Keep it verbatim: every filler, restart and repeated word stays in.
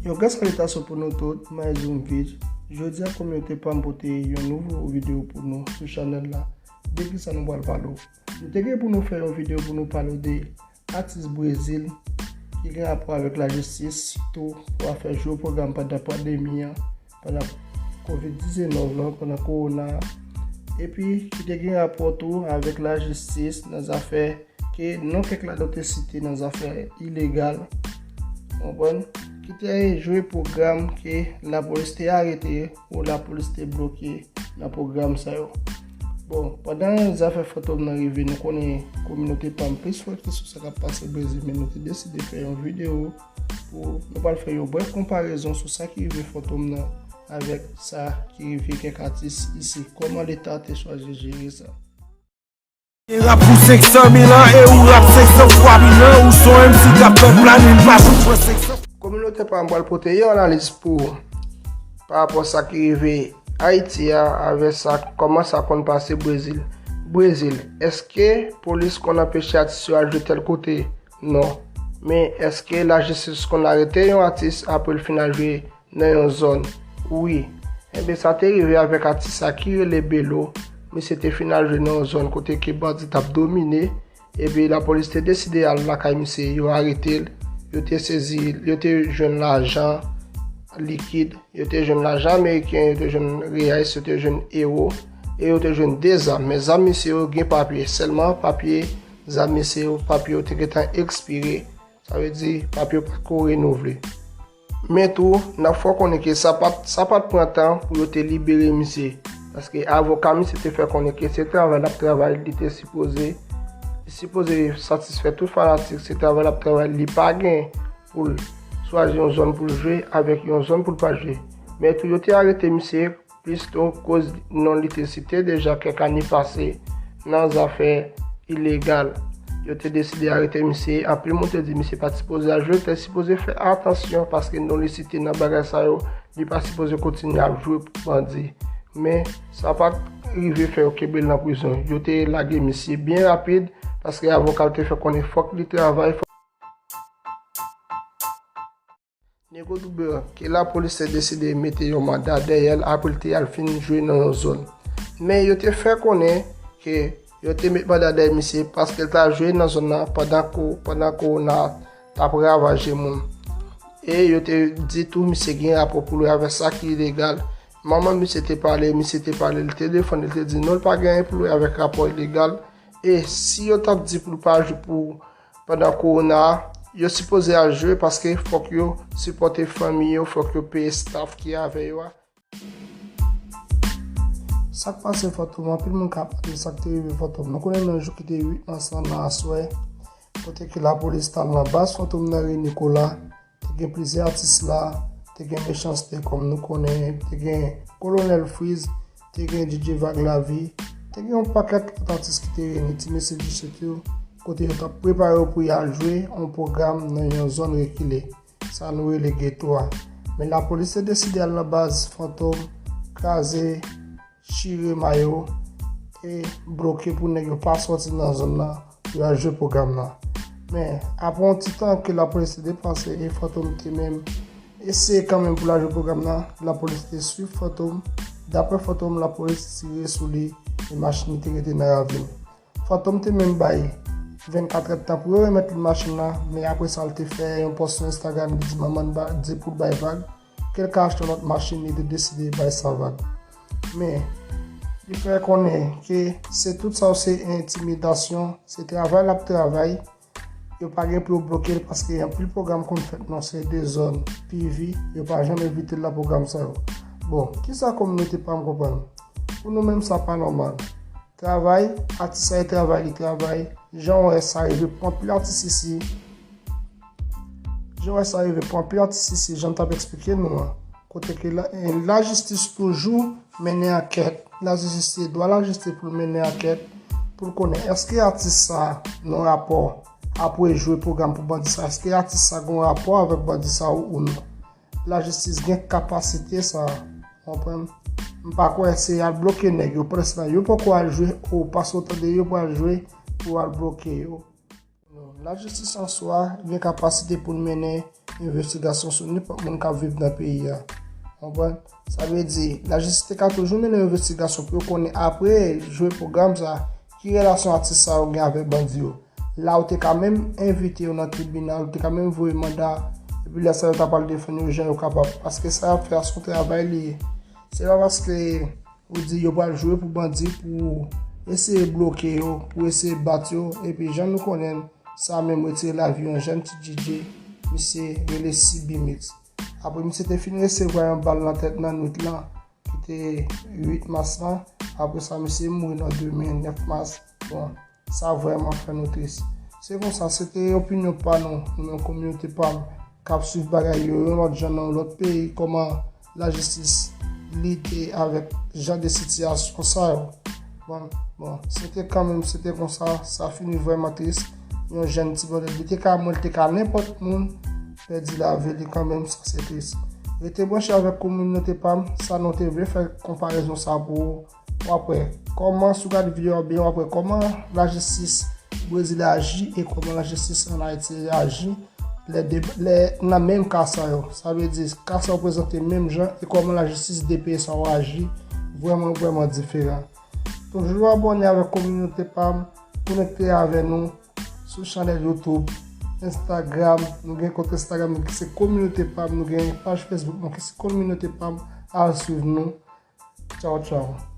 Yon gran salitasyon pou nou tout, mwen se Zoom Vij. Jodi a, kominote pa m pote yon nouvo videyo pou nou sou chanèl la. De kisa nou pral pale? Nou te gen pou nou fè yon videyo pou nou pale de atis Brezil ki gen rapò avèk lajistis, sitou pou afè jwe pwogram pandan pandemi an, pandan kovid diznèf lan, pandan kowona a, epi ki te gen rapò tou avèk lajistis nan zafè ke non kèk ladan te site nan zafè ilegal, konprann, ki te jwe pwogram ke lapolis te arete ou lapolis te bloke nan pwogram sa yo. Bon, pandan zafè Fantom nan rive, nou konnen kominote pa m plis fokis sou sa k ap pase Brezil, men nou te deside fè yon videyo pou nou pral fè yon brèf konparezon sou sa ki rive Fantom nan avèk sa ki rive kèk atis isi. Kòman Leta te chwazi jere sa? Gen rap pou senk san mil an e ou rap senk san fwa mil an, ou se yon M C k ap fè planin pa pou pran senk san. Kominote pa m pral pote yon analiz pou ou pa rapò sa ki rive Ayiti a avèk sa, kòman sa konn pase Brezil. Brezil, èske polis konn anpeche atis yo al jwe tèl kote? Non. Men èske lajistis konn arete yon atis apre l fin al jwe nan yon zòn? Wi. Enben, sa te rive avèk atis sa ki rele Belo. Misye te fin al jwe nan yon zòn kote ke bandi t ap domine. Epi lapolis te deside al lakay misye, yo arete l, yo te sezi, yo te jwenn lajan likid, yo te jwenn lajan ameriken, yo te jwenn reyais, yo te jwenn ewo, e yo te jwenn de zam. Men zam misye yo gen papye, sèlman papye zam misye yo, papye yo te gentan ekspire, sa vle di papye yo pa t ko renouvle. Men tou, n ap fè w konnen ke sa pa t sa pa t pran tan pou yo te libere misye. Paske avoka misye te fè konnen ke se travay l ap travay, li te sipoze li sipoze satisfè tout fanatik, se travay l ap travay, li pa gen pou l chwazi yon zòn pou l jwe avèk yon zòn pou l pa jwe. Men tou, yo te arete misye plis tou koz non li te site deja kèk ane pase nan zafè ilegal. Yo te deside arete misye. Anpil moun te di misye pa t sipoze al jwe, te sipoze fè atansyon paske non li site nan bagay sa yo, li pa sipoze kontinye ap jwe pou bandi. Men sa pa t rive fè yo kenbe l nan prizon. Yo te lage misye byen rapid paske avoka l te fè konnen fòk li travay, fòk Nego Douber, ke lapolis te deside mete yon manda dèyè l apre l te al fin jwe nan yon zòn. Men yo te fè konnen ke yo te met manda dèyè misye paske l ta jwe nan zòn nan pandan ko pandan kowona t ap ravaje moun. E yo te di tou misye gen rapò pou l wè avèk sa ki ilegal. Manman misye te pale, misye te pale, li te defann, li te di non, l pa gen anyen pou l wè avèk rapò ilegal. E si yo t ap di pou l pa jwe pou pandan kowona a, yo sipoze al jwe paske fòk yo sipòte fanmi yo, fòk yo peye staff ki avè yo a. Sa k pase Fantom, anpil moun ka pale sa k te rive Fantom. Nou konnen nan jou ki te uit mas lan nan aswè, kote ke lapolis t al nan baz Fantom nan ri Nikola, te gen plizyè atis la, te gen Mechanste kòm nou konnen, te gen Kolonèl Freeze, te gen D J Vag Lavi, te gen yon pakèt lòt atis ki te reyini, ti mesye G H Q, kote yo t ap prepare yo pou y al jwe yon pwogram nan yon zòn rekile, sa nou rele geto a. Men lapolis te deside al nan baz Fantom, kraze, chire mayo e bloke pou nèg yo pa sòti nan zòn nan pou y al jwe pwogram nan. Men, apre yon ti tan ke lapolis te depanse e Fantom te menm eseye kanmenm pou l al jwe pwogram nan, lapolis te swiv Fantom. Daprè Fantom, lapolis tire sou li e machin li te rete nan ravin. Fantom te menm bay vennkatrè tan pou yo remèt li machin nan, men apre sa, l te fè yon pòs sou Instagram, li di manman l ba- di pou l bay vag, ke l ka achte yon lòt machin, li te deside bay sa vag. Men, li fè konnen ke se tout sa yo se entimidasyon, se travay l ap travay, yo pa gen pou yo bloke l paske anpil pwogram konn fèt nan se de zòn P V, yo pa janm envite l nan pwogram sa yo. Bon, kisa kominote pa m konprann? Pou nou menm sa pa nòmal. Travay, atis sa e travay li travay. Jan w wè sa rive pou anpil atis isi. Jan w wè sa rive pou anpil atis isi, jan m t ap eksplike nou an. Kote ke la, eh, lajistis toujou mennen ankèt. Lajistis se dwa lajistis pou l mennen ankèt, pou l konnen èske atis sa nan rapò apre jwe pwogram pou bandi sa, èske atis sa gen rapò avèk bandi sa ou, ou non. Lajistis gen kapasite sa, konprann? M pa kwè se al bloke nèg yo, près la, yo poko al jwe, ou pase w tande yo pral jwe, pou al bloke yo. Non, lajistis an swa gen kapasite pou l mennen envestigasyon sou nenpòt moun k ap viv nan peyi a. Konprann? Sa vle di, lajistis te ka toujou mennen yon envestigasyon pou yo konnen apre jwe pwogram sa, ki relasyon atis sa yo gen avèk bandi yo. La ou te ka menm envite yo nan tribinal, ou te ka menm voye manda, epi lè sa yo ta pral defann yo jan yo kapab. Paske sa y ap fè a se yon travay li ye. Se pa paske ou di yo pral jwe pou bandi, pou eseye bloke yo, pou eseye bat yo, epi jan nou konnen sa menm retire lavi yon jèn ti D J, misye rele Sibi Mix. Apre misye te fin resevwa yon bal nan tèt nan nwit lan, ki te uit mas lan. Apre sa, misye mouri nan demen nèf mas. Bon, sa vrèman fè nou tris. Se konsa, se te opinyon pa nou, nou menm kominote pa m, k ap swiv bagay yo yon lòt jan nan yon lòt peyi, kòman lajistis lite avèk jan de sitiyasyon sa yo. Bon, bon, se te kanmenm, se te konsa, sa fini vrèman tris. Yon jèn ti bòdèl, li te ka mwen, li te ka nenpòt moun, pèdi lavi li kanmenm, sa se tris. Rete branche avèk kominote pa m, sa nou te vle fè konparezon sa pou ou. W ap wè kòman, si w gade videyo a byen, w ap wè kòman lajistis Brezil aji e kòman lajistis ann Ayiti aji lè de, lè nan menm ka sa yo. Sa vle di, ka sa yo prezante menm jan e kòman lajistis de peyi sa yo aji vrèman, vrèman diferan. Toujou abòne avèk kominote pa m, konekte avè nou sou chanèl YouTube, Instagram, nou gen kont Instagram nou ki se Kominote pa m, nou gen paj Facebook nou ki se Kominote pa m, al swiv nou. Tchaw, tchaw.